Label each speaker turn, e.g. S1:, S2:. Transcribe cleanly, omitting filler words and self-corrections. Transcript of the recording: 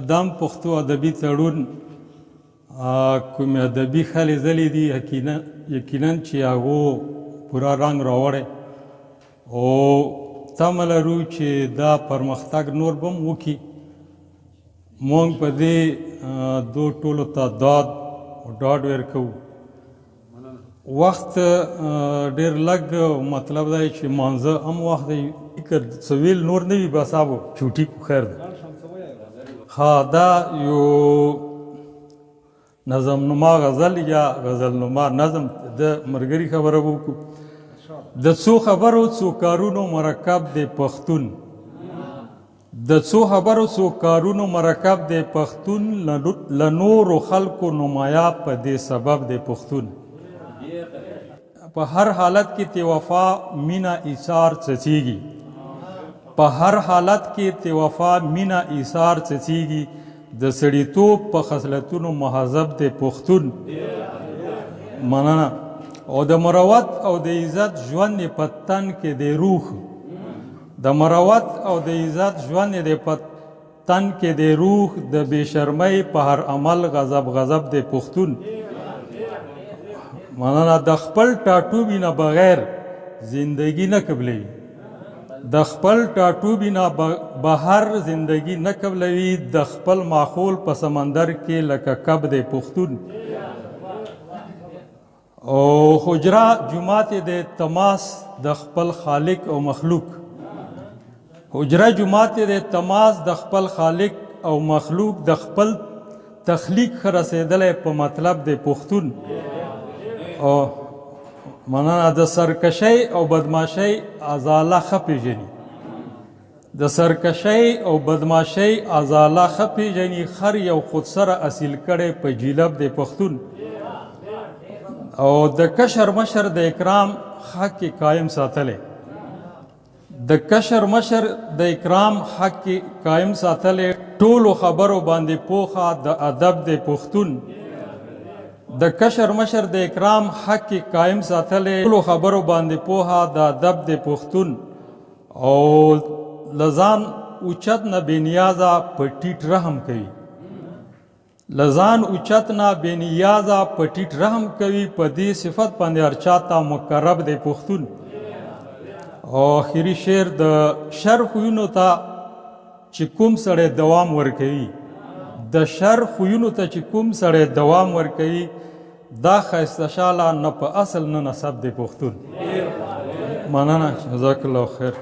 S1: دام پښتو ادبي تړون کومې ادبي خلې ځلې دي، یقینا چې هغو پوره رنګ راوړی او تمه لرو چې دا پرمختګ نور به هم وکړي. موږ په دې دو ټولو ته داد او ډاډ ورکوو. وخت ډېر لږ، مطلب دی چې مانځه هم وخت دی، که څه ویل نور نه وي بس ابو چوټي کو خیر ده. ها، دا یو نظم نما غزل یا غزل نما نظم د مرګري خبره وکړو. د څو خبرو څو کارونو مرکب دی پښتون، د څو خبرو څو کارونو مرکب دی پښتون، له نورو خلکو نمایا په دې سبب دی پښتون. په هر حالت کې تی وفا مینا ایثار څڅیږي، په هر حالت کې تی وفا مینا ایثار څڅیږي، د سړیتوب په خصلتونو مهذب دی پښتون. مننه. او د مروت او د عزت ژوند یې په تن کې دی روح، د مروت او د عزت ژوند یې په تن کې دی روح، د بې شرمۍ په هر عمل غضب غضب دی پښتون. مننه. د خپل ټاټوبي نه بغیر زندگی نه قبلوي، د خپل ټاټوبي نه بهر زندگی نه قبلوي، د خپل ماحول په سمندر کې لکه کب دی پښتون. او حجره جومات د تماس د خپل خالق او مخلوق، حجره جومات د تماس د خپل خالق او مخلوق، د خپل تخلیق ښه رسېدلی په مطلب دی پښتون. او مننه. د سرکشۍ او بدماشۍ ازاله ښه پېژني، د سرکشۍ او بدماشۍ ازاله ښه پېژني، خر یو خودسره اصیل کړی په جیلب دی پښتون. او د کشر مشر د اکرام حق یې قایم ساتلی، د کشر مشر د اکرام حق یې قایم ساتلی، ټولو خبرو باندې پوخه د ادب دی پښتون. د کشر مشر د اکرام حق یې قایم ساتلی، ټولو خبرو باندې پوهه د ادب دی پښتون. او له ځان اوچت نه بې نیازه په ټیټ رحم کوي، له ځان اوچت نه بې نیازه په ټیټ رحم کوي، په دې صفت باندې هر چا ته مقرب دی پښتون. او اخري شعر، د شر خویونو ته چې کوم سړی دوام ورکوي، د شر خویونو ته چې کوم سړی دوام ورکوي، دا ښایسته شاله نه په اصل نه نسب دی پښتون. مننه، جزاک الله خیر.